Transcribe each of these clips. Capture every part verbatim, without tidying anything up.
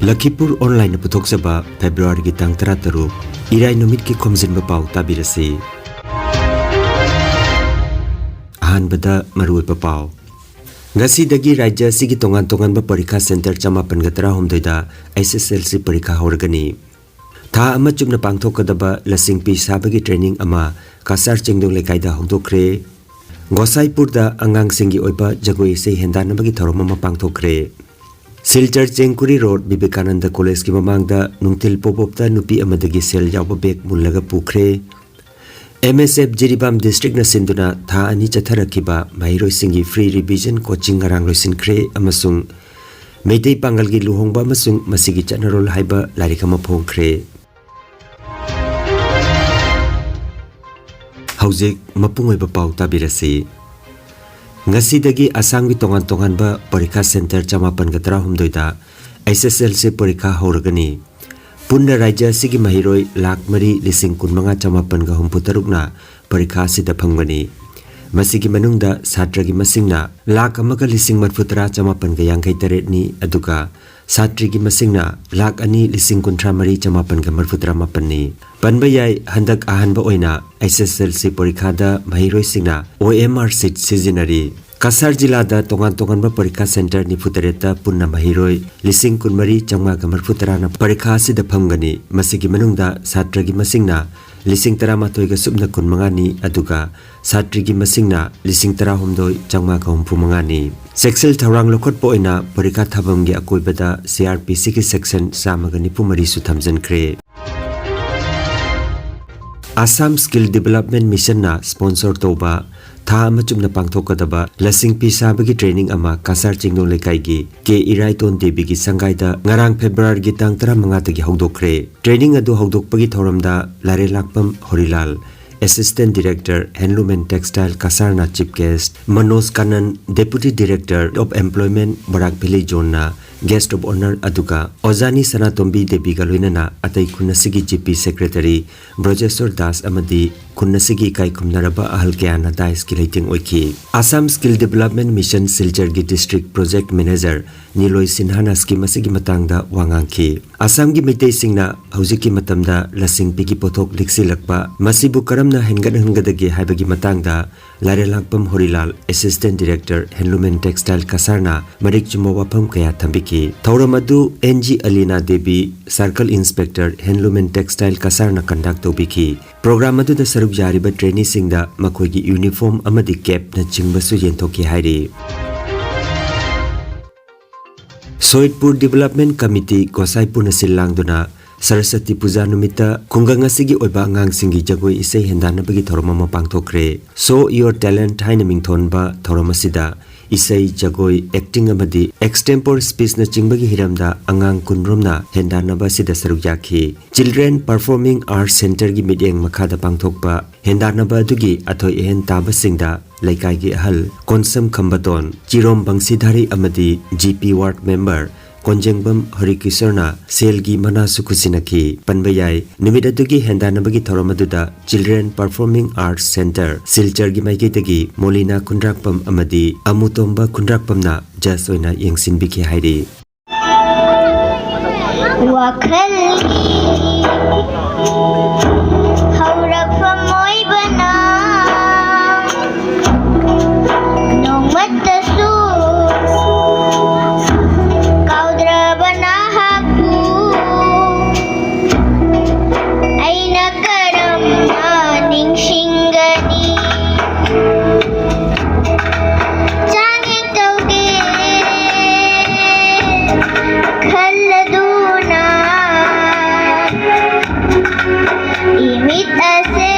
ꯂꯈꯤꯄꯨꯔ ꯑꯣꯟꯂꯥꯏꯟꯅ ꯄꯨꯊꯣꯛꯆꯕ ꯐꯦꯕ꯭ꯔꯨꯋꯥꯔꯤꯒꯤ ꯇꯥꯡ ꯇꯔꯥꯇꯔꯨꯛ, ꯏꯔꯥꯏ ꯅꯨꯃꯤꯠꯀꯤ ꯈꯣꯝꯖꯤꯟꯕ ꯄꯥꯎ ꯇꯥꯕꯤꯔꯁꯤ꯫ ꯑꯍꯥꯟꯕꯗ ꯃꯔꯨꯑꯣꯏꯕ ꯄꯥꯎ꯫ ꯉꯁꯤꯗꯒꯤ ꯔꯥꯖ꯭ꯌ ꯑꯁꯤꯒꯤ ꯇꯣꯉꯥꯟ ꯇꯣꯉꯥꯟꯕ ꯄꯔꯤꯈꯥ ꯁꯦꯟꯇꯔ ꯆꯃꯥꯄꯟꯒ ꯇꯔꯥꯍꯨꯝꯗꯣꯏꯗ ꯑꯩꯆ ꯑꯦꯁ ꯑꯦꯜ ꯁꯤ ꯄꯔꯤꯈꯥ ꯍꯧꯔꯒꯅꯤ꯫ ꯊꯥ ꯑꯃ ꯆꯨꯞꯅ ꯄꯥꯡꯊꯣꯛꯀꯗꯕ ꯂꯁꯤꯡ ꯄꯤ ꯁꯥꯕꯒꯤ ꯇ꯭ꯔꯦꯅꯤꯡ ꯑꯃ ꯀꯁꯥꯔ ꯆꯤꯡꯗꯣꯡ ꯂꯩꯀꯥꯏꯗ ꯍꯧꯗꯣꯛꯈ꯭ꯔꯦ꯫ ꯒꯣꯁꯥꯏꯄꯨꯔꯗ ꯑꯉꯥꯡꯁꯤꯡꯒꯤ ꯑꯣꯏꯕ ꯖꯒꯣꯏ ꯏꯁꯩ ꯍꯦꯟꯗꯥꯟꯅꯕꯒꯤ ꯊꯧꯔꯝ ꯑꯃ ꯄꯥꯡꯊꯣꯛꯈ꯭ꯔꯦ꯫ ꯁꯤꯜꯆꯔ ꯆꯦꯡꯀꯨꯔꯤ ꯔꯣꯗ ꯕꯤꯕꯦꯀꯥꯅꯟꯗ ꯀꯣꯂꯦꯖꯀꯤ ꯃꯃꯥꯡꯗ ꯅꯨꯡꯊꯤꯜ ꯄꯣꯞ ꯑꯞꯇ ꯅꯨꯄꯤ ꯑꯃꯗꯒꯤ ꯁꯦꯜ ꯌꯥꯎꯕ ꯕꯦꯒ ꯃꯨꯜꯂꯒ ꯄꯨꯈ꯭ꯔꯦ꯫ ꯑꯦꯝ ꯑꯦꯁ ꯑꯦꯐ ꯖꯤꯔꯤꯕꯥꯝ ꯗꯤꯁꯇ꯭ꯔꯤꯛꯅ ꯁꯤꯟꯗꯨꯅ ꯊꯥ ꯑꯅꯤ ꯆꯠꯊꯔꯛꯈꯤꯕ ꯃꯍꯩꯔꯣꯏꯁꯤꯡꯒꯤ ꯐ꯭ꯔꯤ ꯔꯤꯚꯤꯖꯟ ꯀꯣꯆꯤꯡ ꯉꯔꯥꯡ ꯂꯣꯏꯁꯤꯟꯈ꯭ꯔꯦ ꯑꯃꯁꯨꯡ ꯃꯩꯇꯩ ꯄꯥꯉꯜꯒꯤ ꯂꯨꯍꯣꯡꯕ ꯑꯃꯁꯨꯡ ꯃꯁꯤꯒꯤ ꯆꯠꯅꯔꯣꯜ ꯍꯥꯏꯕ ꯂꯥꯏꯔꯤꯛ ꯑꯃ ꯐꯣꯡꯈ꯭ꯔꯦ꯫ ꯍꯧꯖꯤꯛ ꯃꯄꯨꯡ ꯑꯣꯏꯕ ꯄꯥꯎ ꯇꯥꯕꯤꯔꯁꯤ꯫ ꯉꯁꯤꯗꯒꯤ ꯑꯁꯥꯝꯒꯤ ꯇꯣꯉꯥꯟ ꯇꯣꯉꯥꯟꯕ ꯄꯔꯤꯈꯥ ꯁꯦꯟꯇꯔ ꯆꯃꯥꯄꯟꯒ ꯇꯔꯥꯍꯨꯝꯗꯣꯏꯗ ꯑꯩꯆ ꯑꯦꯁ ꯑꯦꯜ ꯁꯤ ꯄꯔꯤꯈꯥ ꯍꯧꯔꯒꯅꯤ꯫ ꯄꯨꯟꯅ ꯔꯥꯖ꯭ꯌ ꯑꯁꯤꯒꯤ ꯃꯍꯩꯔꯣꯏ ꯂꯥꯈ ꯃꯔꯤ ꯂꯤꯁꯤꯡ ꯀꯨꯟꯃꯉꯥ ꯆꯃꯥꯄꯟꯒ ꯍꯨꯝꯐꯨ ꯇꯔꯨꯛꯅ ꯄꯔꯤꯈꯥ ꯑꯁꯤꯗ ꯐꯝꯒꯅꯤ꯫ ꯃꯁꯤꯒꯤ ꯃꯅꯨꯡꯗ ꯁꯥꯇ꯭ꯔꯒꯤ ꯃꯁꯤꯡꯅ ꯂꯥꯈ ꯑꯃꯒ ꯂꯤꯁꯤꯡ ꯃꯔꯤꯐꯨ ꯇꯔꯥ ꯆꯃꯥꯄꯟꯒ ꯌꯥꯡꯈꯩ ꯇꯔꯦꯠꯅꯤ, ꯑꯗꯨꯒ ꯁꯥꯇ꯭ꯔꯤꯒꯤ ꯃꯁꯤꯡꯅ ꯂꯥꯈ ꯑꯅꯤ ꯂꯤꯁꯤꯡ ꯀꯨꯟꯊ꯭ꯔꯥ ꯃꯔꯤ ꯆꯃꯥꯄꯟꯒ ꯃꯔꯤꯐꯨ ꯇꯔꯥ ꯃꯥꯄꯟꯅꯤ꯫ ꯄꯟꯕ ꯌꯥꯏ, ꯍꯟꯗꯛ ꯑꯍꯥꯟꯕ ꯑꯣꯏꯅ ꯑꯩꯆ ꯑꯦꯁ ꯑꯦꯜ ꯁꯤ ꯄꯔꯤꯈꯥꯗ ꯃꯍꯩꯔꯣꯏꯁꯤꯡꯅ ꯑꯣ ꯑꯦꯝ ꯑꯥꯔ ꯁꯤꯠ ꯁꯤꯖꯤꯟꯅꯔꯤ꯫ ꯀꯁꯥꯔ ꯖꯤꯂꯥꯗ ꯇꯣꯉꯥꯟ ꯇꯣꯉꯥꯟꯕ ꯄꯔꯤꯈꯥ ꯁꯦꯟꯇꯔ ꯅꯤꯐꯨ ꯇꯔꯦꯠꯇ ꯄꯨꯟꯅ ꯃꯍꯩꯔꯣꯏ ꯂꯤꯁꯤꯡ ꯀꯨꯟꯃꯔꯤ ꯆꯥꯝꯃꯉꯥꯒ ꯃꯔꯤꯐꯨ ꯇꯔꯥꯅ ꯄꯔꯤꯈꯥ ꯑꯁꯤꯗ ꯐꯝꯒꯅꯤ꯫ ꯃꯁꯤꯒꯤ ꯃꯅꯨꯡꯗ ꯁꯥꯇ꯭ꯔꯒꯤ ꯃꯁꯤꯡꯅ ꯂꯤꯁꯤꯡ ꯇꯔꯥꯃꯥꯊꯣꯏꯒ ꯁꯨꯞꯅ ꯀꯨꯟꯃꯉꯥꯅꯤ, ꯑꯗꯨꯒ ꯁꯥꯇ꯭ꯔꯤꯒꯤ ꯃꯁꯤꯡꯅ ꯂꯤꯁꯤꯡ ꯇꯔꯥꯍꯨꯝꯗꯣꯏ ꯆꯥꯝꯃꯉꯥꯒ ꯍꯨꯝꯐꯨ ꯃꯉꯥꯅꯤ꯫ ꯆꯦꯛꯁꯤꯜ ꯊꯧꯔꯥꯡ ꯂꯧꯈꯠꯄ ꯑꯣꯏꯅ ꯄꯔꯤꯈꯥ ꯊꯥꯐꯝꯒꯤ ꯑꯀꯣꯏꯕꯗ ꯁꯤ ꯑꯥꯔ ꯄꯤ ꯁꯤꯒꯤ ꯁꯦꯛꯁꯟ ꯆꯥꯝꯃꯒ ꯅꯤꯐꯨ ꯃꯔꯤꯁꯨ ꯊꯝꯖꯤꯟꯈ꯭ꯔꯦ꯫ ꯑꯁꯥꯝ ꯁ꯭ꯀꯤꯜ ꯗꯤꯕꯦꯂꯞꯃꯦꯟ ꯃꯤꯁꯟꯅ ꯁ꯭ꯄꯣꯟꯁꯔ ꯇꯧꯕ ꯊꯥ ꯑꯃ ꯆꯨꯞꯅ ꯄꯥꯡꯊꯣꯛꯀꯗꯕ ꯂꯁꯤꯡ ꯐꯤ ꯁꯥꯕꯒꯤ ꯇ꯭ꯔꯦꯅꯤꯡ ꯑꯃ ꯀꯁꯥꯔ ꯆꯤꯡꯗꯣꯡ ꯂꯩꯀꯥꯏꯒꯤ ꯀꯦ ꯏꯔꯥꯏꯇꯣꯟ ꯗꯦꯕꯤꯒꯤ ꯁꯪꯒꯥꯏꯗ ꯉꯔꯥꯡ ꯐꯦꯕ꯭ꯔꯨꯋꯥꯔꯤꯒꯤ ꯇꯥꯡ ꯇꯔꯥꯃꯉꯥꯗꯒꯤ ꯍꯧꯗꯣꯛꯈ꯭ꯔꯦ꯫ ꯇ꯭ꯔꯦꯅꯤꯡ ꯑꯗꯨ ꯍꯧꯗꯣꯛꯄꯒꯤ ꯊꯧꯔꯝꯗ ꯂꯥꯏꯔꯦꯜꯂꯥꯛꯄꯝ Horilal, assistant director, handloom and textile, ꯀꯁꯥꯔꯅ chief guest, Manoj Kanan, deputy director of employment, Barak valley ꯖꯣꯟꯅ Guest of Honour ꯑꯗꯨꯒ ꯑꯣꯖꯥꯅꯤ ꯁꯅꯥꯇꯣꯝꯕꯤ ꯗꯦꯕꯤꯒ ꯂꯣꯏꯅꯅ ꯑꯇꯩ ꯈꯨꯟ ꯑꯁꯤꯒꯤ G P Secretary ꯕ꯭ꯔꯖꯦꯁꯣꯔ ꯗꯥꯁ ꯑꯃꯗꯤ ꯈꯨꯟ ꯑꯁꯤꯒꯤ ꯏꯀꯥꯏꯈꯨꯝꯅꯔꯕ ꯑꯍꯜ ꯀꯌꯥꯅ dais ꯀꯤ ꯂꯩꯇꯦꯡ ꯑꯣꯏꯈꯤ꯫ Assam Skill Development Mission ꯁꯤꯜꯆꯔꯒꯤ District Project Manager ꯅꯤꯂꯣꯏ ꯁꯤꯟꯍꯥꯅ scheme ꯑꯁꯤꯒꯤ ꯃꯇꯥꯡꯗ ꯋꯥ ꯉꯥꯡꯈꯤ꯫ ꯑꯁꯥꯝꯒꯤ ꯃꯤꯇꯩꯁꯤꯡꯅ ꯍꯧꯖꯤꯛꯀꯤ ꯃꯇꯝꯗ ꯂꯁꯤꯡꯕꯤꯒꯤ ꯄꯣꯠꯊꯣꯛ ꯂꯤꯛꯁꯤꯜꯂꯛꯄ, ꯃꯁꯤꯕꯨ ꯀꯔꯝꯅ ꯍꯦꯟꯒꯠꯍꯟꯒꯗꯒꯦ ꯍꯥꯏꯕꯒꯤ ꯃꯇꯥꯡꯗ ꯂꯥꯏꯔꯦꯜꯂꯥꯛꯄꯝ ꯍꯣꯔꯤꯂꯥꯜ, Assistant Director Handloom and Textile ꯀꯁꯥꯔꯅ ꯃꯔꯤꯛ ꯆꯨꯝꯕ ꯋꯥꯐꯝ ꯀꯌꯥ ꯊꯝꯕꯤꯈꯤ꯫ ꯊꯧꯔꯝ ꯑꯗꯨ N G ꯑꯂꯤꯅꯥ Devi, Circle Inspector, Handloom and Textile ꯀꯁꯥꯔꯅ conduct ꯇꯧꯕꯤꯈꯤ꯫ Program ꯑꯗꯨꯗ ꯁꯔꯨꯛ ꯌꯥꯔꯤꯕ traineeꯁꯤꯡꯗ ꯃꯈꯣꯏꯒꯤ uniform ꯑꯃꯗꯤ cap ꯅꯆꯤꯡꯕꯁꯨ ꯌꯦꯟꯊꯣꯛꯈꯤ ꯍꯥꯏꯔꯤ꯫ ꯁꯣꯏꯠꯄꯨꯔ Development Committee ꯒꯣꯁꯥꯏꯄꯨꯔꯅ ꯁꯤꯜ ꯂꯥꯡꯗꯨꯅ ꯁꯔꯁ꯭ꯋꯇꯤ ꯄꯨꯖꯥ ꯅꯨꯃꯤꯠꯇ ꯈꯨꯡꯒꯪ ꯑꯁꯤꯒꯤ ꯑꯣꯏꯕ ꯑꯉꯥꯡꯁꯤꯡꯒꯤ ꯖꯒꯣꯏ ꯏꯁꯩ ꯍꯦꯟꯗꯥꯟꯅꯕꯒꯤ ꯊꯧꯔꯝ ꯑꯃ ꯄꯥꯡꯊꯣꯛꯈ꯭ꯔꯦ꯫ Show Your Talent ꯍꯥꯏꯅ ꯃꯤꯡꯊꯣꯟꯕ ꯊꯧꯔꯝ ꯑꯁꯤꯗ ꯏꯁꯩ, ꯖꯒꯣꯏ, acting ꯑꯃꯗꯤ extempore speechꯅꯆꯤꯡꯕꯒꯤ ꯍꯤꯔꯝꯗ ꯑꯉꯥꯡ ꯀꯨꯟ ꯔꯣꯝꯅ ꯍꯦꯟꯗꯥꯟꯅꯕ ꯑꯁꯤꯗ ꯁꯔꯨꯛ ꯌꯥꯈꯤ꯫ Children Performing Arts Centreꯒꯤ ꯃꯤꯠꯌꯦꯡ ꯃꯈꯥꯗ ꯄꯥꯡꯊꯣꯛꯄ ꯍꯦꯟꯗꯥꯟꯅꯕ ꯑꯗꯨꯒꯤ ꯑꯊꯣꯏ ꯑꯍꯦꯟ ꯇꯥꯕꯁꯤꯡꯗ ꯂꯩꯀꯥꯏꯒꯤ ꯑꯍꯜ ꯀꯣꯟꯁꯝ ꯈꯝꯕꯇꯣꯟ, ꯆꯤꯔꯣꯝ ꯕꯪꯁꯤꯙꯥꯔꯤ ꯑꯃꯗꯤ G P ward member ꯀꯣꯟꯖꯦꯡꯕꯝ ꯍꯔꯤꯀꯤꯁꯣꯔꯅ ꯁꯦꯜꯒꯤ ꯃꯅꯥꯁꯨ ꯈꯨꯠꯁꯤꯟꯅꯈꯤ꯫ ꯄꯟꯕ ꯌꯥꯏ, ꯅꯨꯃꯤꯠ ꯑꯗꯨꯒꯤ ꯍꯦꯟꯗꯥꯟꯅꯕꯒꯤ ꯊꯧꯔꯝ ꯑꯗꯨꯗ Children Performing Arts Centre ꯁꯤꯜꯆꯔꯒꯤ ꯃꯥꯏꯀꯩꯗꯒꯤ ꯃꯣꯂꯤꯅꯥ ꯈꯨꯟꯗ꯭ꯔꯥꯛꯄꯝ ꯑꯃꯗꯤ ꯑꯃꯨꯇꯣꯝꯕ ꯈꯨꯟꯗ꯭ꯔꯥꯛꯄꯝꯅ judge ꯑꯣꯏꯅ ꯌꯦꯡꯁꯤꯟꯕꯤꯈꯤ ꯍꯥꯏꯔꯤ꯫ ꯋꯥꯈꯜꯒꯤ ꯍꯧꯔꯛꯐꯝ ꯑꯣꯏꯕꯅ ꯅꯣꯡꯃꯠꯇꯁꯨ ꯀꯥꯎꯗ꯭ꯔꯕ ꯅꯍꯥꯛꯄꯨ ꯑꯩꯅ ꯀꯔꯝꯅ ꯅꯤꯡꯁꯤꯡꯒꯅꯤ? ꯆꯥꯡꯌꯦꯡ ꯇꯧꯒꯦ ꯈꯜꯂꯗꯨꯅ ꯏꯃꯤꯠ ꯑꯁꯦ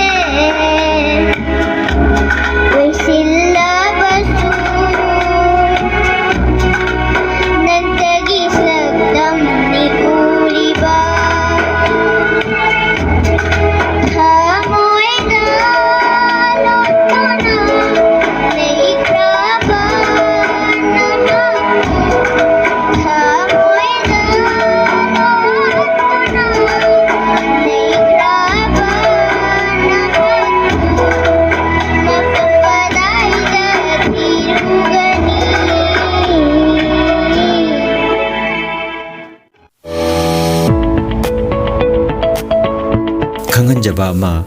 ꯑꯃ꯫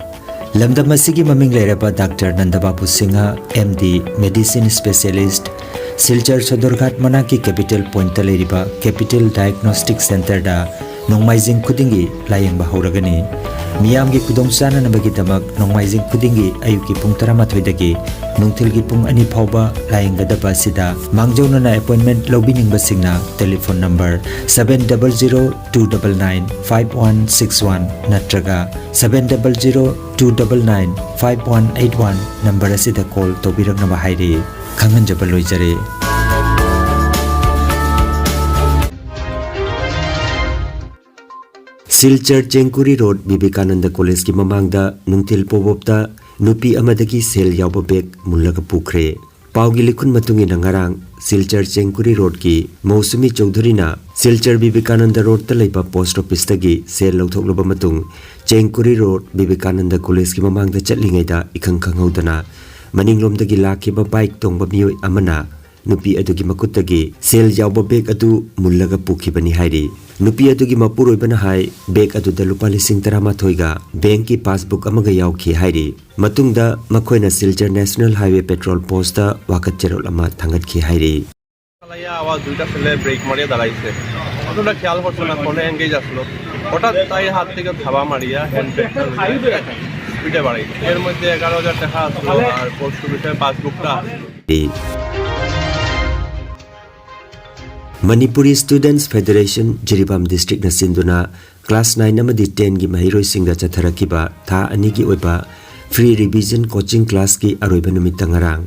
ꯂꯝꯗꯝ ꯑꯁꯤꯒꯤ ꯃꯃꯤꯡ ꯂꯩꯔꯕ doctor Nandababu Singh, M D, Medicine Specialist, Silchar Sadarghat ꯃꯅꯥꯛꯀꯤ ꯀꯦꯄꯤꯇꯦꯜ ꯄꯣꯏꯟꯠꯇ ꯂꯩꯔꯤꯕ ꯀꯦꯄꯤꯇꯦꯜ ꯗꯥꯏꯒꯅꯣꯁꯇꯤꯛ ꯁꯦꯟꯇꯔꯗ ꯅꯣꯡꯃꯥꯏꯖꯤꯡ ꯈꯨꯗꯤꯡꯒꯤ ꯂꯥꯌꯦꯡꯕ ꯍꯧꯔꯒꯅꯤ꯫ ꯃꯤꯌꯥꯝꯒꯤ ꯈꯨꯗꯣꯡꯆꯥꯅꯅꯕꯒꯤꯗꯃꯛ ꯅꯣꯡꯃꯥꯏꯖꯤꯡ ꯈꯨꯗꯤꯡꯒꯤ ꯑꯌꯨꯛꯀꯤ ꯄꯨꯡ ꯇꯔꯥꯃꯥꯊꯣꯏꯗꯒꯤ ꯅꯨꯡꯊꯤꯜꯒꯤ ꯄꯨꯡ ꯑꯅꯤ ꯐꯥꯎꯕ ꯂꯥꯌꯦꯡꯒꯗꯕ ꯑꯁꯤꯗ ꯃꯥꯡꯖꯧꯅꯅ ꯑꯦꯄꯣꯏꯟꯃꯦꯟꯠ ꯂꯧꯕꯤꯅꯤꯡꯕꯁꯤꯡꯅ telephone number seven double zero two double nine five one six one ꯅꯠꯇ꯭ꯔꯒ seven double zero two double nine five one eight one number ꯑꯁꯤꯗ ꯀꯣꯜ ꯇꯧꯕꯤꯔꯛꯅꯕ ꯍꯥꯏꯔꯤ꯫ ꯈꯪꯍꯟꯖꯕ ꯂꯣꯏꯖꯔꯦ꯫ ꯁꯤꯜꯆꯔ ꯆꯦꯡꯀꯨꯔꯤ ꯔꯣꯗ ꯕꯤꯕꯦꯀꯥꯅꯟꯗ ꯀꯣꯂꯦꯖꯀꯤ ꯃꯃꯥꯡꯗ ꯅꯨꯡꯊꯤꯜ ꯄꯣꯕꯣꯞꯇ ꯅꯨꯄꯤ ꯑꯃꯗꯒꯤ ꯁꯦꯜ ꯌꯥꯎꯕ ꯕꯦꯒ ꯃꯨꯜꯂꯒ ꯄꯨꯈ꯭ꯔꯦ꯫ ꯄꯥꯎꯒꯤ ꯂꯤꯈꯨꯟ ꯃꯇꯨꯡ ꯏꯟꯅ ꯉꯔꯥꯡ ꯁꯤꯜꯆꯔ ꯆꯦꯡꯀꯨꯔꯤ ꯔꯣꯗꯀꯤ ꯃꯧꯁꯨꯃꯤ ꯆꯧꯙꯨꯔꯤꯅ ꯁꯤꯜꯆꯔ ꯕꯤꯕꯦꯀꯥꯅꯟꯗ ꯔꯣꯗꯇ ꯂꯩꯕ ꯄꯣꯁꯠ ꯑꯣꯐꯤꯁꯇꯒꯤ ꯁꯦꯜ ꯂꯧꯊꯣꯛꯂꯕ ꯃꯇꯨꯡ ꯆꯦꯡꯀꯨꯔꯤ ꯔꯣꯗ ꯕꯤꯕꯦꯀꯥꯅꯟꯗ ꯀꯣꯂꯦꯖꯀꯤ ꯃꯃꯥꯡꯗ ꯆꯠꯂꯤꯉꯩꯗ ꯏꯈꯪ ꯈꯪꯍꯧꯗꯅ ꯃꯅꯤꯡꯂꯣꯝꯗꯒꯤ ꯂꯥꯛꯈꯤꯕ ꯕꯥꯏꯛ ꯇꯣꯡꯕ ꯃꯤꯑꯣꯏ ꯑꯃꯅ ꯅꯨꯄꯤ ꯑꯗꯨꯒꯤ ꯃꯈꯨꯠꯇꯒꯤ ꯁꯦꯜ ꯌꯥꯎꯕ ꯕꯦꯒ ꯑꯗꯨ ꯃꯨꯜꯂꯒ ꯄꯨꯈꯤꯕꯅꯤ ꯍꯥꯏꯔꯤ꯫ ꯅꯨꯄꯤ ꯑꯗꯨꯒꯤ ꯃꯄꯨꯔꯣꯏꯕꯅ ꯍꯥꯏ, ꯕꯦꯒ ꯑꯗꯨꯗ ꯂꯨꯄꯥ ꯂꯤꯁꯤꯡ ꯇꯔꯥꯃꯥꯊꯣꯏꯒ ꯕꯦꯡꯀꯤ ꯄꯥꯁꯕꯨꯛ ꯑꯃꯒ ꯌꯥꯎꯈꯤ ꯍꯥꯏꯔꯤ꯫ ꯃꯇꯨꯡꯗ ꯃꯈꯣꯏꯅ Silchar national highway petrol post ꯋꯥꯀꯠ ꯆꯦꯔꯣꯜ ꯑꯃ ꯊꯥꯡꯒꯠꯈꯤ ꯍꯥꯏꯔꯤ꯫ চালাইয়া আওয়াজ দুইটা ছেলে ব্রেক মারিয়া দাঁড়াইছে। অতটা খেয়াল করছে না, ফোনে এঙ্গেজ আসলো। হঠাৎ তাই হাত থেকে থাবা মারিয়া হ্যান্ড ব্রেকটা স্পিডে বাড়াই। এর মধ্যে এগারো হাজার টাকা আসলো আর পোস্ট অফিসের পাসবুকটা। Manipuri Students Federation ꯖꯤꯔꯤꯕꯥꯝ ꯗꯤꯁꯇ꯭ꯔꯤꯛꯅ ꯁꯤꯟꯗꯨꯅ ꯀ꯭ꯂꯥꯁ ꯅꯥꯏꯟ ꯑꯃꯗꯤ ꯇꯦꯟꯒꯤ ꯃꯍꯩꯔꯣꯏꯁꯤꯡꯗ ꯆꯠꯊꯔꯛꯈꯤꯕ ꯊꯥ ꯑꯅꯤꯒꯤ ꯑꯣꯏꯕ ꯐ꯭ꯔꯤ ꯔꯤꯚꯤꯖꯟ ꯀꯣꯆꯤꯡ ꯀ꯭ꯂꯥꯁꯀꯤ ꯑꯔꯣꯏꯕ ꯅꯨꯃꯤꯠꯇ ꯉꯔꯥꯡ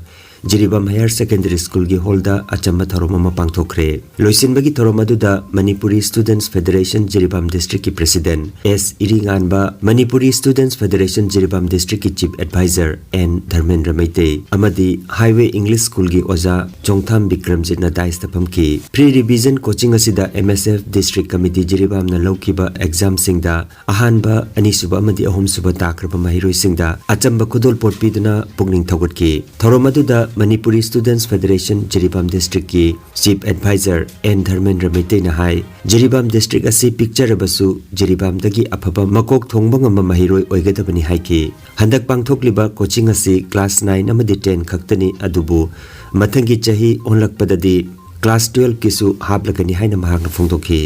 ꯖꯤꯔꯤꯕꯥꯝ ꯍꯥꯌꯔ ꯁꯦꯀꯦꯟꯗꯔꯤ ꯁ꯭ꯀꯨꯜꯒꯤ ꯍꯣꯜꯗ ꯑꯆꯝꯕ ꯊꯧꯔꯝ ꯑꯃ ꯄꯥꯡꯊꯣꯛꯈ꯭ꯔꯦ꯫ ꯂꯣꯏꯁꯤꯟꯕꯒꯤ ꯊꯧꯔꯝ ꯑꯗꯨꯗ ꯃꯅꯤꯄꯨꯔꯤ ꯁ꯭ꯇꯨꯗꯦꯟꯠꯁ ꯐꯦꯗꯔꯦꯁꯟ ꯖꯤꯔꯤꯕꯥꯝ ꯗꯤꯁꯇ꯭ꯔꯤꯛꯀꯤ ꯄ꯭ꯔꯦꯁꯤꯗꯦꯟꯠ ꯑꯦꯁ ꯏꯔꯤꯉꯥꯟꯕ, ꯃꯅꯤꯄꯨꯔꯤ ꯁ꯭ꯇꯨꯗꯦꯟꯠꯁ ꯐꯦꯗꯔꯦꯁꯟ ꯖꯤꯔꯤꯕꯥꯝ ꯗꯤꯁꯇ꯭ꯔꯤꯛꯀꯤ chief adviser N Dharmendra Meitei ꯑꯃꯗꯤ ꯍꯥꯏꯋꯦ ꯏꯪꯂꯤꯁ ꯁ꯭ꯀꯨꯜꯒꯤ ꯑꯣꯖꯥ ꯆꯣꯡꯊꯥꯝ ꯕꯤꯀ꯭ꯔꯝꯖꯤꯠꯅ ꯗꯥꯏꯁꯇ ꯐꯝꯈꯤ꯫ ꯐ꯭ꯔꯤ ꯔꯤꯚꯤꯖꯟ ꯀꯣꯆꯤꯡ ꯑꯁꯤꯗ ꯑꯦꯝ ꯑꯦꯁ ꯑꯦꯐ ꯗꯤꯁꯇ꯭ꯔꯤꯛ ꯀꯃꯤꯇꯤ ꯖꯤꯔꯤꯕꯥꯝꯅ ꯂꯧꯈꯤꯕ ꯑꯦꯛꯖꯥꯝꯁꯤꯡꯗ ꯑꯍꯥꯟꯕ, ꯑꯅꯤꯁꯨꯕ ꯑꯃꯗꯤ ꯑꯍꯨꯝꯁꯨꯕ ꯇꯥꯈ꯭ꯔꯕ ꯃꯍꯩꯔꯣꯏꯁꯤꯡꯗ ꯑꯆꯝꯕ ꯈꯨꯗꯣꯜꯄꯣꯠ ꯄꯤꯗꯨꯅ ꯄꯨꯛꯅꯤꯡ ꯊꯧꯒꯠꯈꯤ꯫ ꯊꯧꯔꯝ ꯑꯗꯨꯗ ꯃꯅꯤꯄꯨꯔꯤ ꯁ꯭ꯇꯨꯗꯦꯟꯠꯁ ꯐꯦꯗꯔꯦꯁꯟ ꯖꯤꯔꯤꯕꯥꯝ ꯗꯤꯁꯇ꯭ꯔꯤꯛꯀꯤ ꯆꯤꯐ ꯑꯦꯗꯚꯥꯏꯖꯔ ꯑꯦꯟ ꯙꯔꯃꯦꯟꯗ꯭ꯔ ꯃꯩꯇꯩꯅ ꯍꯥꯏ, ꯖꯤꯔꯤꯕꯥꯝ ꯗꯤꯁꯇ꯭ꯔꯤꯛ ꯑꯁꯤ ꯄꯤꯛꯆꯔꯕꯁꯨ ꯖꯤꯔꯤꯕꯥꯝꯗꯒꯤ ꯑꯐꯕ ꯃꯀꯣꯛ ꯊꯣꯡꯕ ꯉꯝꯕ ꯃꯍꯩꯔꯣꯏ ꯑꯣꯏꯒꯗꯕꯅꯤ ꯍꯥꯏꯈꯤ꯫ ꯍꯟꯗꯛ ꯄꯥꯡꯊꯣꯛꯂꯤꯕ ꯀꯣꯆꯤꯡ ꯑꯁꯤ ꯀ꯭ꯂꯥꯁ ꯅꯥꯏꯟ ꯑꯃꯗꯤ ꯇꯦꯟ ꯈꯛꯇꯅꯤ, ꯑꯗꯨꯕꯨ ꯃꯊꯪꯒꯤ ꯆꯍꯤ ꯑꯣꯜꯂꯛꯄꯗꯗꯤ ꯀ꯭ꯂꯥꯁ ꯇꯨꯋꯦꯜꯐꯀꯤꯁꯨ ꯍꯥꯞꯂꯒꯅꯤ ꯍꯥꯏꯅ ꯃꯍꯥꯛꯅ ꯐꯣꯡꯗꯣꯛꯈꯤ꯫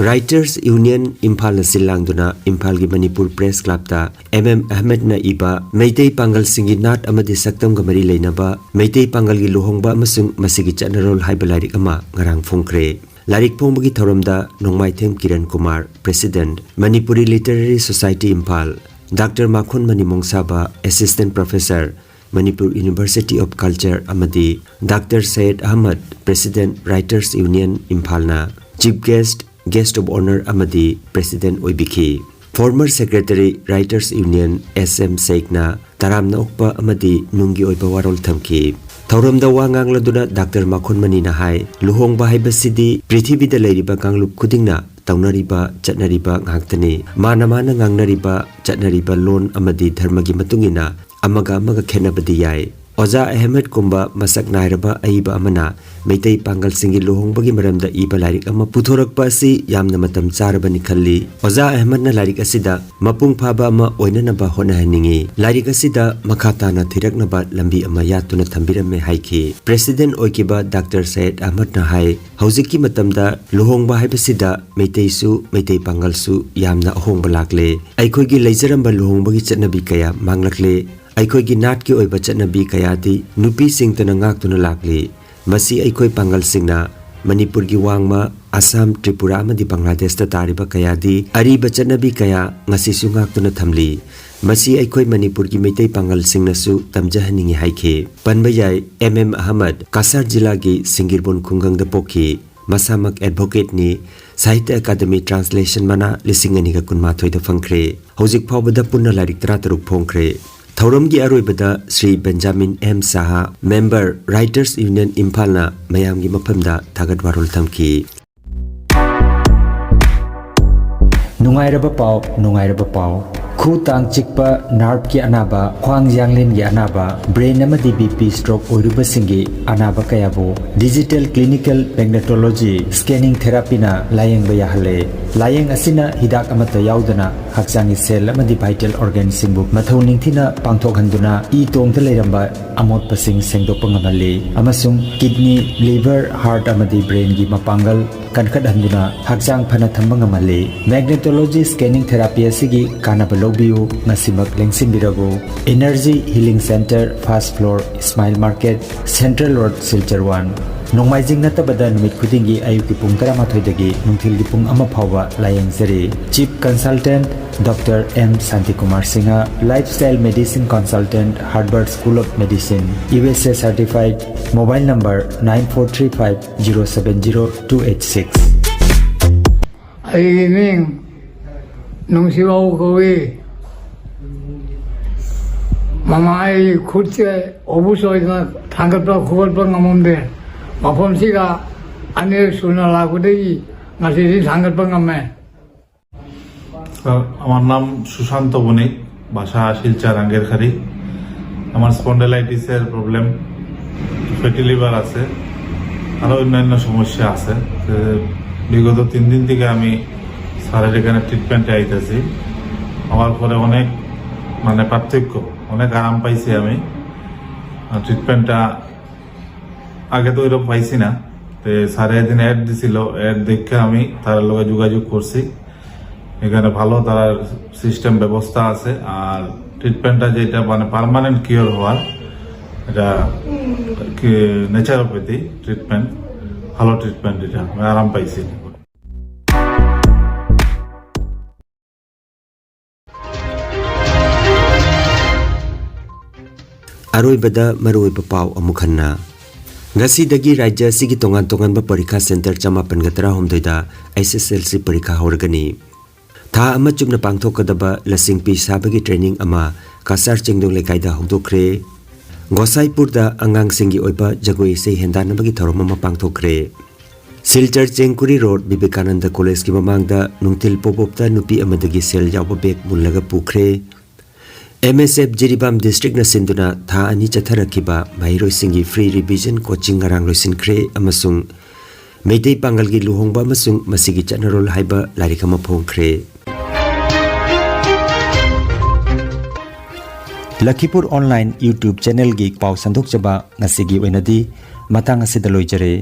ꯔꯥꯏꯇꯔꯁ ꯌꯨꯅꯤꯌꯟ ꯏꯝꯐꯥꯜꯅ ꯁꯤꯜ ꯂꯥꯡꯗꯨꯅ ꯏꯝꯐꯥꯜꯒꯤ ꯃꯅꯤꯄꯨꯔ ꯄ꯭ꯔꯦꯁ ꯀ꯭ꯂꯕꯇ ꯑꯦꯝ ꯑꯦꯝ ꯑꯍꯃꯦꯗꯅ ꯏꯕ ꯃꯩꯇꯩ ꯄꯥꯡꯒꯜꯁꯤꯡꯒꯤ ꯅꯥꯠ ꯑꯃꯗꯤ ꯁꯛꯇꯝꯒ ꯃꯔꯤ ꯂꯩꯅꯕ ꯃꯩꯇꯩ ꯄꯥꯡꯒꯜꯒꯤ ꯂꯨꯍꯣꯡꯕ ꯑꯃꯁꯨꯡ ꯃꯁꯤꯒꯤ ꯆꯠꯅꯔꯣꯜ ꯍꯥꯏꯕ ꯂꯥꯏꯔꯤꯛ ꯑꯃ ꯉꯔꯥꯡ ꯐꯣꯡꯈ꯭ꯔꯦ꯫ ꯂꯥꯏꯔꯤꯛ ꯐꯣꯡꯕꯒꯤ ꯊꯧꯔꯝꯗ Nongmaithem Kiran Kumar, president, Manipuri literary society Imphal, doctor Makhonmani Mongshaba, assistant professor, Manipur university of culture, ꯑꯃꯗꯤ doctor Syed Ahmad, president, writers union ꯏꯝꯐꯥꯜꯅ chief guest, guest of honour ꯑꯃꯗꯤ ꯄ꯭ꯔꯦꯁꯤꯗꯦꯟꯠ ꯑꯣꯏꯕꯤꯈꯤ꯫ Former secretary, writers union, S M ꯁꯦꯛꯅ ꯇꯔꯥꯝꯅ ꯑꯣꯛꯄ ꯑꯃꯗꯤ ꯅꯨꯡꯒꯤ ꯑꯣꯏꯕ ꯋꯥꯔꯣꯜ ꯊꯝꯈꯤ꯫ ꯊꯧꯔꯝꯗ ꯋꯥ ꯉꯥꯡꯂꯗꯨꯅ ꯗꯥꯛꯇꯔ ꯃꯥꯈꯣꯟꯃꯅꯤꯅ ꯍꯥꯏ, ꯂꯨꯍꯣꯡꯕ ꯍꯥꯏꯕꯁꯤꯗꯤ ꯄ꯭ꯔꯤꯊꯤꯕꯤꯗ ꯂꯩꯔꯤꯕ ꯀꯥꯡꯂꯨꯞ ꯈꯨꯗꯤꯡꯅ ꯇꯧꯅꯔꯤꯕ, ꯆꯠꯅꯔꯤꯕ ꯉꯥꯛꯇꯅꯤ꯫ ꯃꯥꯅ ꯃꯥꯅ ꯉꯥꯡꯅꯔꯤꯕ, ꯆꯠꯅꯔꯤꯕ ꯂꯣꯟ ꯑꯃꯗꯤ ꯙꯔꯃꯒꯤ ꯃꯇꯨꯡ ꯏꯟꯅ ꯑꯃꯒ ꯑꯃꯒ ꯈꯦꯠꯅꯕꯗꯤ ꯌꯥꯏ꯫ ꯑꯣꯖꯥ ꯑꯍꯃꯦꯗꯀꯨꯝꯕ ꯃꯁꯛ ꯅꯥꯏꯔꯕ ꯑꯏꯕ ꯑꯃꯅ ꯃꯩꯇꯩ ꯄꯥꯡꯒꯜꯁꯤꯡꯒꯤ ꯂꯨꯍꯣꯡꯕꯒꯤ ꯃꯔꯝꯗ ꯏꯕ ꯂꯥꯏꯔꯤꯛ ꯑꯃ ꯄꯨꯊꯣꯔꯛꯄ ꯑꯁꯤ ꯌꯥꯝꯅ ꯃꯇꯝ ꯆꯥꯔꯕꯅꯤ ꯈꯜꯂꯤ꯫ ꯑꯣꯖꯥ ꯑꯍꯃꯦꯗꯅ ꯂꯥꯏꯔꯤꯛ ꯑꯁꯤꯗ ꯃꯄꯨꯡ ꯐꯥꯕ ꯑꯃ ꯑꯣꯏꯅꯅꯕ ꯍꯣꯠꯅꯍꯟꯅꯤꯡꯏ꯫ ꯂꯥꯏꯔꯤꯛ ꯑꯁꯤꯗ ꯃꯈꯥ ꯇꯥꯅ ꯊꯤꯔꯛꯅꯕ ꯂꯝꯕꯤ ꯑꯃ ꯌꯥꯠꯇꯨꯅ ꯊꯝꯕꯤꯔꯝꯃꯦ ꯍꯥꯏꯈꯤ꯫ ꯄ꯭ꯔꯦꯁꯤꯗꯦꯟꯠ ꯑꯣꯏꯈꯤꯕ ꯗꯥꯛꯇꯔ ꯁꯌꯦꯗ ꯑꯍꯃꯗꯅ ꯍꯥꯏ, ꯍꯧꯖꯤꯛꯀꯤ ꯃꯇꯝꯗ ꯂꯨꯍꯣꯡꯕ ꯍꯥꯏꯕꯁꯤꯗ ꯃꯩꯇꯩꯁꯨ, ꯃꯩꯇꯩ ꯄꯥꯡꯒꯜꯁꯨ ꯌꯥꯝꯅ ꯑꯍꯣꯡꯕ ꯂꯥꯛꯂꯦ꯫ ꯑꯩꯈꯣꯏꯒꯤ ꯂꯩꯖꯔꯝꯕ ꯂꯨꯍꯣꯡꯕꯒꯤ ꯆꯠꯅꯕꯤ ꯀꯌꯥ ꯃꯥꯡꯂꯛꯂꯦ꯫ ꯑꯩꯈꯣꯏꯒꯤ ꯅꯥꯠꯀꯤ ꯑꯣꯏꯕ ꯆꯠꯅꯕꯤ ꯀꯌꯥꯗꯤ ꯅꯨꯄꯤꯁꯤꯡꯇꯅ ꯉꯥꯛꯇꯨꯅ ꯂꯥꯛꯂꯤ꯫ ꯃꯁꯤ ꯑꯩꯈꯣꯏ ꯄꯥꯡꯒꯜꯁꯤꯡꯅ ꯃꯅꯤꯄꯨꯔꯒꯤ ꯋꯥꯡꯃ, ꯑꯁꯥꯝ, ꯇ꯭ꯔꯤꯄꯨꯔꯥ ꯑꯃꯗꯤ ꯕꯪꯒ꯭ꯂꯥꯗꯦꯁꯇ ꯇꯥꯔꯤꯕ ꯀꯌꯥꯗꯤ ꯑꯔꯤꯕ ꯆꯠꯅꯕꯤ ꯀꯌꯥ ꯉꯁꯤꯁꯨ ꯉꯥꯛꯇꯨꯅ ꯊꯝꯂꯤ꯫ ꯃꯁꯤ ꯑꯩꯈꯣꯏ ꯃꯅꯤꯄꯨꯔꯒꯤ ꯃꯩꯇꯩ ꯄꯥꯡꯒꯜꯁꯤꯡꯅꯁꯨ ꯇꯝꯖꯍꯟꯅꯤꯡꯏ ꯍꯥꯏꯈꯤ꯫ ꯄꯟꯕ ꯌꯥꯏ, ꯑꯦꯝ ꯑꯦꯝ ꯑꯍꯃꯗ ꯀꯁꯥꯔ ꯖꯤꯂꯥꯒꯤ ꯁꯤꯡꯒꯤꯔꯕꯣꯟ ꯈꯨꯡꯒꯪꯗ ꯄꯣꯛꯈꯤ꯫ ꯃꯁꯥꯃꯛ ꯑꯦꯗꯚꯣꯀꯦꯠꯅꯤ꯫ ꯁꯥꯍꯤꯇ꯭ꯌ ꯑꯦꯀꯥꯗꯃꯤ ꯇ꯭ꯔꯥꯟꯁꯂꯦꯁꯟ ꯃꯅꯥ ꯂꯤꯁꯤꯡ ꯑꯅꯤꯒ ꯀꯨꯟꯃꯥꯊꯣꯏꯗ ꯐꯪꯈ꯭ꯔꯦ꯫ ꯍꯧꯖꯤꯛ ꯐꯥꯎꯕꯗ ꯄꯨꯟꯅ ꯂꯥꯏꯔꯤꯛ ꯇꯔꯥꯇꯔꯨꯛ ꯐꯣꯡꯈ꯭ꯔꯦ꯫ ꯊꯧꯔꯝꯒꯤ ꯑꯔꯣꯏꯕꯗ ꯁ꯭ꯔꯤ ꯕꯦꯟꯖꯥꯃꯤꯟ ꯑꯦꯝ ꯁꯥꯍꯥ, ꯃꯦꯝꯕꯔ, ꯔꯥꯏꯇꯔꯁ ꯌꯨꯅꯤꯌꯟ ꯏꯝꯐꯥꯜꯅ ꯃꯌꯥꯝꯒꯤ ꯃꯐꯝꯗ ꯊꯥꯒꯠ ꯋꯥꯔꯣꯜ ꯊꯝꯈꯤ꯫ ꯅꯨꯡꯉꯥꯏꯔꯕ ꯄꯥꯎ, ꯅꯨꯡꯉꯥꯏꯔꯕ ꯄꯥꯎ꯫ ꯈꯨ ꯇꯥꯡ ꯆꯤꯛꯄ, ꯅꯥꯔꯚꯀꯤ ꯑꯅꯥꯕ, ꯈ꯭ꯋꯥꯡ ꯌꯥꯡꯂꯦꯟꯒꯤ ꯑꯅꯥꯕ, ꯕ꯭ꯔꯦꯟ ꯑꯃꯗꯤ ꯕꯤ ꯄꯤ ꯁ꯭ꯇ꯭ꯔꯣꯛ ꯑꯣꯏꯔꯨꯕꯁꯤꯡꯒꯤ ꯑꯅꯥꯕ ꯀꯌꯥꯕꯨ ꯗꯤꯖꯤꯇꯦꯜ ꯀ꯭ꯂꯤꯅꯤꯀꯦꯜ ꯃꯦꯒꯅꯦꯇꯣꯂꯣꯖꯤ ꯁ꯭ꯀꯦꯅꯤꯡ ꯊꯦꯔꯥꯄꯤꯅ ꯂꯥꯌꯦꯡꯕ ꯌꯥꯍꯜꯂꯦ꯫ ꯂꯥꯌꯦꯡ ꯑꯁꯤꯅ ꯍꯤꯗꯥꯛ ꯑꯃꯠꯇ ꯌꯥꯎꯗꯅ ꯍꯛꯆꯥꯡꯒꯤ ꯁꯦꯜ ꯑꯃꯗꯤ ꯚꯥꯏꯇꯦꯜ ꯑꯣꯔꯒꯥꯟꯁꯤꯡꯕꯨ ꯃꯊꯧ ꯅꯤꯡꯊꯤꯅ ꯄꯥꯡꯊꯣꯛꯍꯟꯗꯨꯅ ꯏ ꯇꯣꯡꯗ ꯂꯩꯔꯝꯕ ꯑꯃꯣꯠꯄꯁꯤꯡ ꯁꯦꯡꯗꯣꯛꯄ ꯉꯝꯍꯜꯂꯤ ꯑꯃꯁꯨꯡ ꯀꯤꯗꯅꯤ, ꯂꯤꯚꯔ, ꯍꯥꯔꯠ ꯑꯃꯗꯤ ꯕ꯭ꯔꯦꯟꯒꯤ ꯃꯄꯥꯡꯒꯜ ꯀꯟꯈꯠꯍꯟꯗꯨꯅ ꯍꯛꯆꯥꯡ ꯐꯅ ꯊꯝꯕ ꯉꯝꯍꯜꯂꯤ꯫ ꯃꯦꯒꯅꯦꯇꯣꯂꯣꯖꯤ ꯁ꯭ꯀꯦꯅꯤꯡ ꯊꯦꯔꯥꯄꯤ ꯑꯁꯤꯒꯤ ꯀꯥꯟꯅꯕ ꯂꯧꯕꯤꯌꯨ, ꯉꯁꯤꯃꯛ ꯂꯦꯡꯁꯤꯟꯕꯤꯔꯕꯨ꯫ Energy healing centre, first floor, Ismail market, central road, Silchar one. ꯅꯣꯡꯃꯥꯏꯖꯤꯡ ꯅꯠꯇꯕꯗ ꯅꯨꯃꯤꯠ ꯈꯨꯗꯤꯡꯒꯤ ꯑꯌꯨꯛꯀꯤ ꯄꯨꯡ ꯇꯔꯥꯃꯥꯊꯣꯏꯗꯒꯤ ꯅꯨꯡꯊꯤꯜꯒꯤ ꯄꯨꯡ ꯑꯃ ꯐꯥꯎꯕ ꯂꯥꯌꯦꯡꯖꯔꯤ꯫ Chief consultant doctor M Shantikumar Singh, lifestyle medicine consultant, Harvard school of medicine, U S A certified, mobile number nine four three five zero seven zero two eight six꯫ ꯑꯩꯒꯤ ꯃꯤꯡ ꯅꯨꯡꯁꯤꯕꯥꯎ ꯀꯧꯏ꯫ ꯃꯃꯥ ꯑꯩꯒꯤ ꯈꯨꯠꯁꯦ ꯑꯣꯕꯨꯁ ꯑꯣꯏꯗꯅ ꯊꯥꯡꯒꯠꯄ ꯈꯣꯀꯠꯄ ꯉꯝꯃꯝꯗꯦ꯫ ꯃꯐꯝꯁꯤꯒ ꯑꯅꯤꯔꯛ ꯁꯨꯅ ꯂꯥꯛꯄꯗꯒꯤ ꯉꯁꯤꯗꯤ ꯊꯥꯡꯒꯠꯄ ꯉꯝꯃꯦ꯫ স্যার, আমার নাম সুশান্ত বণিক, বাসা শিলচর আঙ্গেরখাড়ি। আমার স্পন্ডাইলাইটিসের প্রবলেম, ফ্যাটি লিভার আছে, আরও অন্যান্য সমস্যা আছে। তো বিগত তিন দিন থেকে আমি স্যারের এখানে ট্রিটমেন্টে আইতেছি। আমার পরে অনেক, মানে, পার্থক্য, অনেক আরাম পাইছি আমি। আর ট্রিটমেন্টটা আগে তো এরকম পাইছি না। তো স্যারে এদিন অ্যাড দিছিল, অ্যাড দেখে আমি তার লগে যোগাযোগ করছি। এখানে ভালো তার সিস্টেম ব্যবস্থা আছে। আর ট্রিটমেন্টটা যেটা, মানে, পার্মানেন্ট কিওর হওয়ার, এটা কি ন্যাচারোপ্যাথি ট্রিটমেন্ট, ভালো ট্রিটমেন্ট, এটা আমি আরাম পাইছি। ꯑꯔꯣꯏꯕꯗ ꯃꯔꯨꯑꯣꯏꯕ ꯄꯥꯎ ꯑꯃꯨꯛ ꯍꯟꯅ꯫ ꯉꯁꯤꯗꯒꯤ ꯔꯥꯖ꯭ꯌ ꯑꯁꯤꯒꯤ ꯇꯣꯉꯥꯟ ꯇꯣꯉꯥꯟꯕ ꯄꯔꯤꯈꯥ ꯁꯦꯟꯇꯔ ꯆꯃꯥꯄꯟꯒ ꯇꯔꯥꯍꯨꯝꯗꯣꯏꯗ ꯑꯦꯁ ꯑꯦꯁ ꯑꯦꯜ ꯁꯤ ꯄꯔꯤꯈꯥ ꯍꯧꯔꯒꯅꯤ꯫ ꯊꯥ ꯑꯃ ꯆꯨꯞꯅ ꯄꯥꯡꯊꯣꯛꯀꯗꯕ ꯂꯁꯤꯡ ꯄꯤ ꯁꯥꯕꯒꯤ ꯇ꯭ꯔꯦꯅꯤꯡ ꯑꯃ ꯀꯥꯁꯥꯔ ꯆꯤꯡꯗꯣꯡ ꯂꯩꯀꯥꯏꯗ ꯍꯧꯗꯣꯛꯈ꯭ꯔꯦ꯫ ꯒꯣꯁꯥꯏꯄꯨꯔꯗ ꯑꯉꯥꯡꯁꯤꯡꯒꯤ ꯑꯣꯏꯕ ꯖꯒꯣꯏ ꯏꯁꯩ ꯍꯦꯟꯗꯥꯟꯅꯕꯒꯤ ꯊꯧꯔꯝ ꯑꯃ ꯄꯥꯡꯊꯣꯛꯈ꯭ꯔꯦ꯫ ꯁꯤꯜꯆꯔ ꯆꯦꯡꯀꯨꯔꯤ ꯔꯣꯗ ꯕꯤꯕꯦꯀꯥꯅꯟꯗ ꯀꯣꯂꯦꯖꯀꯤ ꯃꯃꯥꯡꯗ ꯅꯨꯡꯊꯤꯜ ꯄꯣꯞ ꯑꯞꯇ ꯅꯨꯄꯤ ꯑꯃꯗꯒꯤ ꯁꯦꯜ ꯌꯥꯎꯕ ꯕꯦꯒ ꯃꯨꯜꯂꯒ ꯄꯨꯈ꯭ꯔꯦ꯫ ꯑꯦꯝ ꯑꯦꯁ ꯑꯦꯐ ꯖꯤꯔꯤꯕꯥꯝ ꯗꯤꯁꯇ꯭ꯔꯤꯛꯅ ꯁꯤꯟꯗꯨꯅ ꯊꯥ ꯑꯅꯤ ꯆꯠꯊꯔꯛꯈꯤꯕ ꯃꯍꯩꯔꯣꯏꯁꯤꯡꯒꯤ ꯐ꯭ꯔꯤ ꯔꯤꯚꯤꯖꯟ ꯀꯣꯆꯤꯡ ꯉꯔꯥꯡ ꯂꯣꯏꯁꯤꯟꯈ꯭ꯔꯦ ꯑꯃꯁꯨꯡ ꯃꯩꯇꯩ ꯄꯥꯉꯜꯒꯤ ꯂꯨꯍꯣꯡꯕ ꯑꯃꯁꯨꯡ ꯃꯁꯤꯒꯤ ꯆꯠꯅꯔꯣꯜ ꯍꯥꯏꯕ ꯂꯥꯏꯔꯤꯛ ꯑꯃ ꯐꯣꯡꯈ꯭ꯔꯦ꯫ ꯂꯈꯤꯄꯨꯔ ꯑꯣꯟꯂꯥꯏꯟ YouTube ꯆꯦꯅꯦꯜꯒꯤ ꯄꯥꯎ ꯁꯟꯗꯣꯛꯆꯕ ꯉꯁꯤꯒꯤ ꯑꯣꯏꯅꯗꯤ ꯃꯇꯥꯡ ꯑꯁꯤꯗ ꯂꯣꯏꯖꯔꯦ꯫